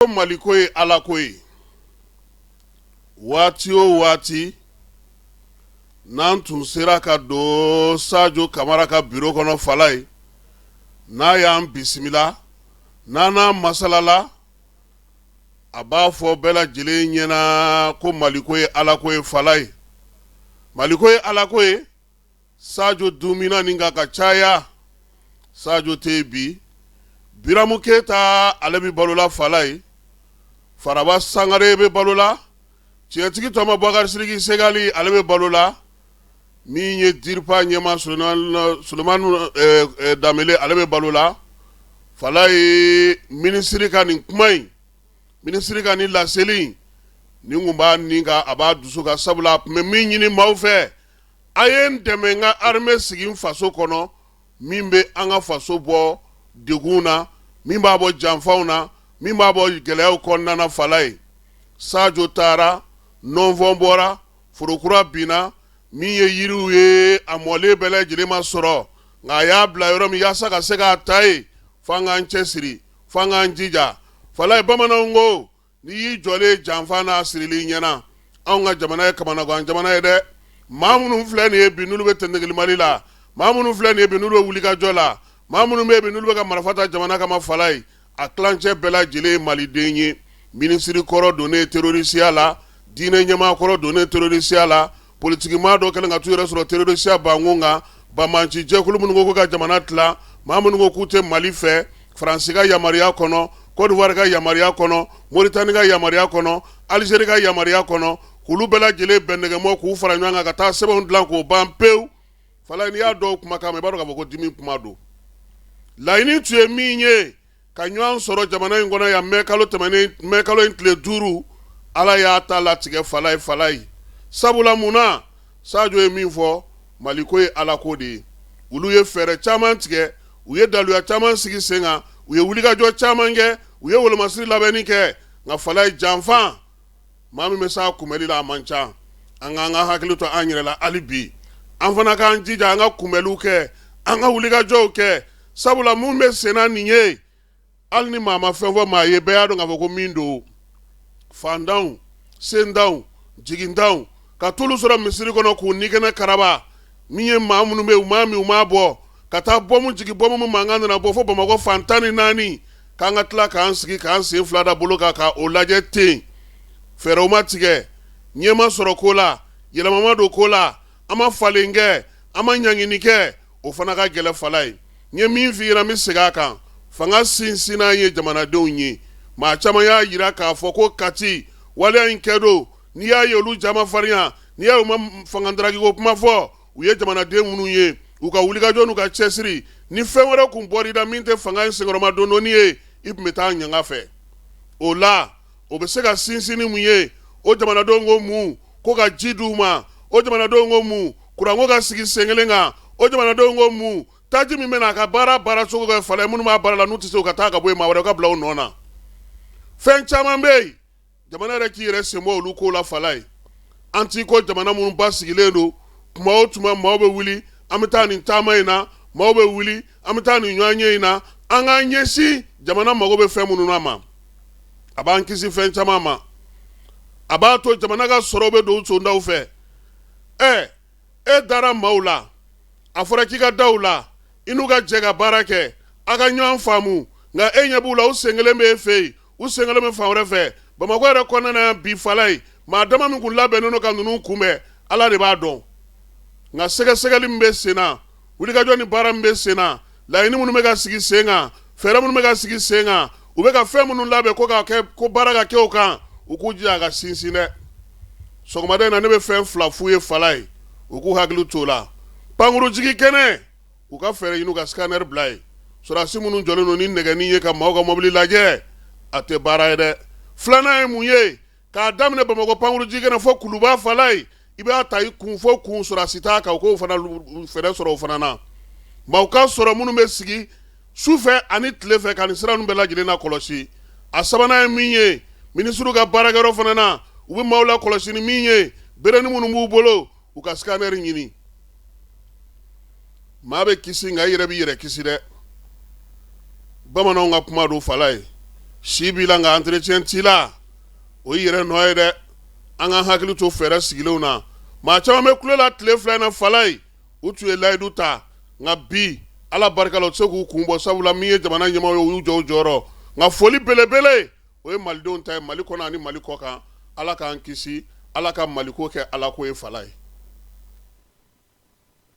Ko Maliko ye Ala ko ye. Waati o waati n'an tun sera ka don Sajo Kamara ka biro kɔnɔ Falaye, n'a y'an bisimila, n'an n'a masalala, a b'a fɔ bɛɛ lajɛlen ɲɛna ko Maliko ye Ala ko ye Falaye. Maliko ye Ala ko ye. Sajo dumina nin kan ka caya. Sajo tɛ yen bi. Biramu Keyita, ale bɛ balola Falaye. Faraba Sangare bɛ balola. Tiɲɛtigi Tɔma Bubakari Sidiki Segali, ale bɛ balola. Min ye DIRPA ɲɛmaa Sulemani Danbele, ale bɛ balola Falaye. Minisiri ka nin kuma in, minisiri ka nin laseli in, nin kun b'a nin kan, a b'a dusu kan, sabula a tun bɛ min ɲini maaw fɛ: a ye n dɛmɛ n ka armée sigi n faso kɔnɔ, min bɛ an ka faso bɔ degun na, min b'a bɔ janfaw na, min b'a bɔ gɛlɛyaw kɔnɔna na. Falaye, Sajo taara, nɔnfɔn bɔra, forokura binna, min ye yiriw ye, a mɔlen bɛɛ lajɛlen ma sɔrɔ, nka a y'a bila yɔrɔ min yaasa ka se k'a ta yen, f'an k'an cɛsiri, f'an k'an jija. Falaye, bamananw ko n'i y'i jɔlen janfa n'a sirili ɲɛna. Anw ka jamana ye kamanagan jamana ye dɛ. Maa minnu filɛ nin ye bi, n'olu bɛ tɛntɛgili Mali la, maa minnu filɛ nin ye bi, n'olu bɛ wulikajɔ la, maa minnu bɛ yen bi, n'olu bɛ ka marifa ta jamana kama, Falaye, a tilancɛ bɛɛ lajɛlen ye maliden ye. Minisiri kɔrɔ donnen terorisiya la, diinɛ ɲɛmaa kɔrɔ donnen terorisiya la, politikimaa dɔ kɛlen ka t'u yɛrɛ sɔrɔ terorisiya bankun kan, banbaanci jɛkulu minnu ko ka jamana tila, maa minnu ko k'u tɛ Mali fɛ, Faransi ka yamaruya kɔnɔ, Côte d'Ivoire ka yamaruya kɔnɔ, Mauritanie ka yamaruya kɔnɔ, Algérie ka yamaruya kɔnɔ, k'olu bɛɛ lajɛlen bɛn nɛgɛmɔ, k'u fara ɲɔgɔn kan ka taa sɛbɛnw dilan k'o ban pewu. Falaye, n'i y'a dɔw kumakan mɛn, i b'a dɔn k'a fɔ ko dimi kuma don. Laɲini tun ye min ye, ka ɲɔgɔn sɔrɔ jamana in kɔnɔ yan mɛ kalo tɛmɛnen, mɛ kalo in tile 5, Ala y'a ta latigɛ Falaye. Falaye, sabula mun na? Sajo ye min fɔ, Maliko ye Ala ko de ye. Olu ye fɛɛrɛ caman tigɛ, u ye daluya caman sigi sen kan, u ye wulikajɔ caman kɛ, u ye wolomasiri labɛnni kɛ, nka Falaye, janfa maa min bɛ s'a kunbɛli la, a man ca. An k'an ka hakili to an yɛrɛ la hali bi, an fana k'an jija, an ka kunbɛliw kɛ, an ka wulikajɔw kɛ, sabula mun bɛ senna nin ye, hali ni maa ma fɛn fɔ maa ye, bɛɛ y'a dɔn k'a fɔ ko min don. Fantanw, sentanw, jigintanw ka t'olu sɔrɔ misiri kɔnɔ k'u nikɛnɛ karaba, min ye maa minnu bɛ yen, u m'a min, u m'a bɔ, ka taa bɔmu jigin, bɔmu min mankan nana bɔ fo Bamakɔ fan 14, k'an ka tila k'an sigi k'an sen fila da bolo kan ka o lajɛ ten. Fɛɛrɛw ma tigɛ, ɲɛ ma sɔrɔ ko la, yɛlɛma ma don ko la, an ma falen kɛ, an ma ɲangini kɛ, o fana ka gɛlɛn Falaye. N ye min f'i ɲɛna, n bɛ segin a kan: fanga sinsinnan ye jamanadenw ye. Maa caman y'a jira k'a fɔ ko Kati waleya in kɛ don, n'i y'a ye olu ja ma farinya, n'i y'a ye u ma fanga daragiko kuma fɔ, u ye jamanaden minnu ye, u ka wulikajɔ n'u ka cɛsiri, ni fɛn wɛrɛ kun bɔr'i da min tɛ fanga in senkɔrɔma dondonni ye, i tun bɛ taa ɲanga fɛ. O la, o bɛ se ka sinsin ni mun ye? O jamanadenw ko mun? Ko ka ji d'u ma. O jamanadenw ko mun? Kuranko ka sigi sen kelen kan. O jamanadenw ko mun? Taji min bɛna a ka baara baara cogo kɛ Falaye, minnu b'a baara la, n'u tɛ se, u ka taa ka bɔ yen, maa wɛrɛ ka bila u nɔ na. Fɛn caman bɛ yen, jamana yɛrɛ k'i yɛrɛ sen bɔ olu ko la Falaye. An t'i ko jamana minnu ba sigilen don, tuma o tuma maaw bɛ wuli, an bɛ taa nin taama in na, maaw bɛ wuli, an bɛ taa nin ɲɔgɔnye in na. An k'an ɲɛsin jamana mago bɛ fɛn minnu na ma, a b'an kisi fɛn caman ma, a b'a to jamana ka sɔrɔ bɛ don sondaw fɛ. Ɛ, e dara maaw la, a fɔra k'i ka da u la, i n'u ka jɛ ka baara kɛ, a ka ɲɔgɔn faamu, nka e ɲɛ b'u la, u sen kelen bɛ e fɛ yen, u sen kelen bɛ fan wɛrɛ fɛ. Bamakɔ yɛrɛ kɔnɔna na yan bi Falaye, maa dama min kun labɛnnen don ka ninnu kunbɛn, Ala de b'a dɔn. Nka sɛgɛsɛgɛli min bɛ sen na, wulikajɔ ni baara min bɛ sen na, laɲini minnu bɛ ka sigi sen kan, fɛɛrɛ minnu bɛ ka sigi sen kan, u bɛ ka fɛn minnu labɛn ko ka kɛ, ko baara ka kɛ o kan, u k'u jija a ka sinsin dɛ. Sɔgɔmada in na, ne bɛ fɛn fila f'u ye Falaye, u k'u hakili t'o la. Pankurujigi kɛnɛ, u ka fɛɛrɛ ɲini ka scanner bila yen. Sɔrɔdasi minnu jɔlen don ni nɛgɛnin ye ka maaw ka mobili lajɛ, a tɛ baara ye dɛ. Filanan ye mun ye? K'a daminɛ Bamakɔ pankurujigi kɛnɛ fo Kuluba Falaye, i b'a ta i kun fo kun, sɔrɔdasi t'a kan. U k'o fana fɛɛrɛ sɔrɔ o fana na. Maaw ka sɔrɔ minnu bɛ sigi su fɛ ani tile fɛ ka nin sira ninnu bɛɛ lajɛlen na kɔlɔsi. A sabanan ye min ye, minisiriw ka baarakɛyɔrɔ fana na, u bɛ maaw la kɔlɔsi ni min ye, berenin minnu b'u bolo, u ka scanner ɲini. Maa bɛ kisi, nka i yɛrɛ b'i yɛrɛ kisi dɛ. Bamananw ka kuma don Falaye. Si b'i la nka entretien t'i la, o y'i yɛrɛ nɔ ye dɛ. An ka hakili to fɛɛrɛ sigilenw na. Maa caman bɛ kule la tile 2 in na Falaye, u tun ye layidu ta, nka bi Ala barika la u tɛ se k'u kun bɔ, sabula min ye jamana ɲɛmaaw ye, u y'u jɔ u jɔyɔrɔ. Nka foli belebele, o ye malidenw ta ye, Mali kɔnɔ ani Mali kɔ kan. Ala k'an kisi, Ala ka Maliko kɛ Ala ko ye, Falaye.